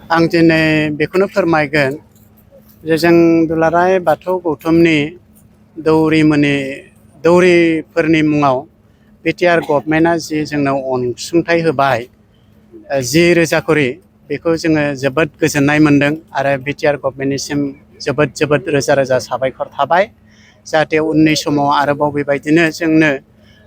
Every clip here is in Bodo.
आं दिनै बेखौनो फोरमायगोन जे जों दुलाराय बाथौ गौथुमनि दौरिफोरनि मुङाव बिटिआर गभर्नमेन्टआ जि जोंनो अनसुंथाइ होबाय 10,000 करि बेखौ जोङो जोबोद गोजोननाय मोनदों आरो बिटिआर गभर्नमेन्टनिसिम जोबोद रोजा रोजा साबायखर थाबाय जाहाथे उननि समाव आरोबाव बेबायदिनो जोंनो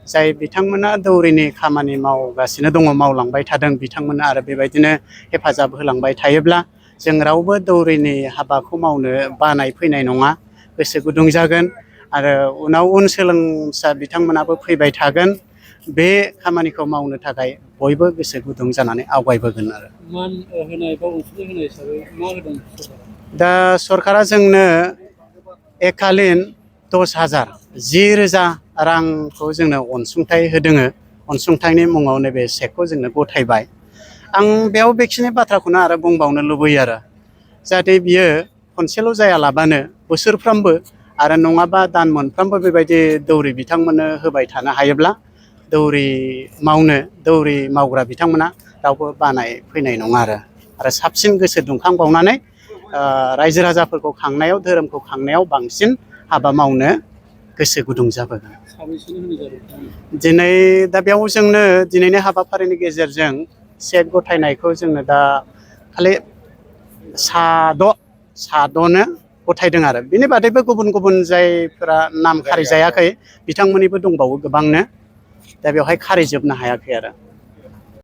जाय बिथांमोना दौरिनि खामानि मावगासिनो दङ मावलांबाय थादों बिथांमोना आरो बेबायदिनो हेफाजाब होलांबाय थायोब्ला जों रावबो दौरिनि हाबाखौ मावनो बानाय फैनाय नङा गोसो गुदुं जागोन आरो उनाव उन सोलोंसा बिथांमोनाबो फैबाय थागोन बे खामानिखौ मावनो थाखाय बयबो गोसो गुदुं जानानै आवगायबोगोन आरो मान होनाय बा अनसुंथाइ होनाय हिसाबै मा होदों दा सरकारा जोंनो एकालीन 10,000 10,000 रांखौ जोंनो अनसुंथाइ होदों अनसुंथाइनि मुङाव नैबे सेकखौ जोंनो गथायबाय आं बेयाव बेखिनि बाथ्राखौनो आरो बुंबावनो लुबैयो आरो जाहाथे बियो खनसेल' जायालाबानो बोसोरफ्रोमबो आरो नङाबा दान मोनफ्रोमबो बेबायदि दौरि बिथांमोननो होबाय थानो हायोब्ला दौरि मावग्रा बिथांमोना रावबो बानाय फैनाय नङा आरो साबसिन गोसो दुंखांबावनानै रायजो राजाफोरखौ खांनायाव धोरोमखौ खांनायाव बांसिन हाबा मावनो गोसो गुदुं जाबोगोन दिनै दा बेयाव जोंनो दिनैनि हाबाफारिनि गेजेरजों सेक गथायनायखौ जोंनो दा खालि साद'नो गथायदों आरो बिनि बादैबो गुबुन जायफोरा नाम खारिजायाखै बिथांमोननिबो दंबावो गोबांनो दा बेवहाय खारिजोबनो हायाखै आरो